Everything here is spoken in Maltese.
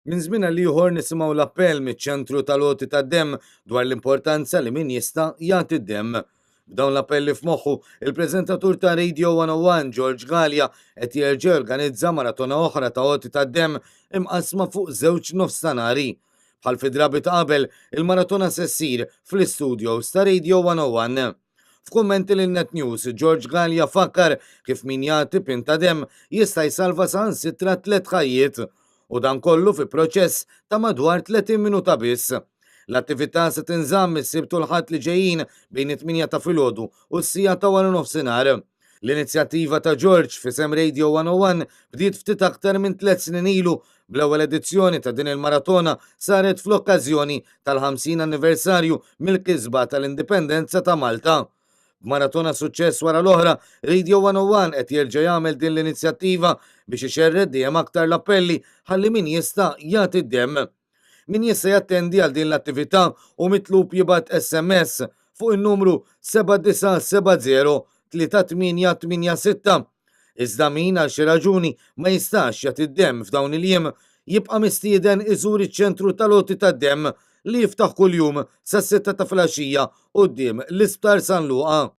Minn żmien għal ieħor nisimgħu l-appell miċ-ċentru tal-għoti tad-demm dwar l-importanza li min jista' jagħti d-demm. B'dawn l-appelli f'moħħu, il-preżentatur ta' Radio 101 George Galea qed jerġa' jorganizza maratona oħra ta' għoti tad-demm imqassma fuq żewġ nofstanhari. Bħal fi drabi ta' qabel, il-maratona se ssir fl-istudios ta' Radio 101. F'kummenti lil Net News, George Galea fakkar kif min jagħti pinta demm jista' jsalva saħansitra tlett ħajjiet. U dan kollu fi proċess ta' madwar 30 minuta biss. L-attività se tinżamm is-Sibt u l-Ħadd li ġejjin bejn it-8 ta' filgħodu u s-siegħa ta' wara nofsinhar. L-inizjattiva ta' George f'isem Radio 101 bdiet ftit aktar minn tlett snin ilu bl-ewwel edizzjoni ta' din il-maratona saret fl-okkażjoni tal-50 anniversarju mill-kisba tal-Indipendenza ta' Malta. B'maratona suċċess wara l-oħra, Radio 101 qed jerġa' jagħmel din l-inizjattiva biex ixerred dejjem aktar l-appelli ħalli min jista' jagħti d-demm. Min jista' jattendi għal din l-attività hu mitlub jibgħat SMS fuq in-numru 7970 3886. Iżda min għal xi raġuni ma jistax jagħti d-demm f'dawn il-jiem, jibqa' mistieden iżur iċ-ċentru tal-għoti tad-demm li jiftaħ kuljum sas-sitta ta' filgħaxija quddiem l-Isptar San Luqa.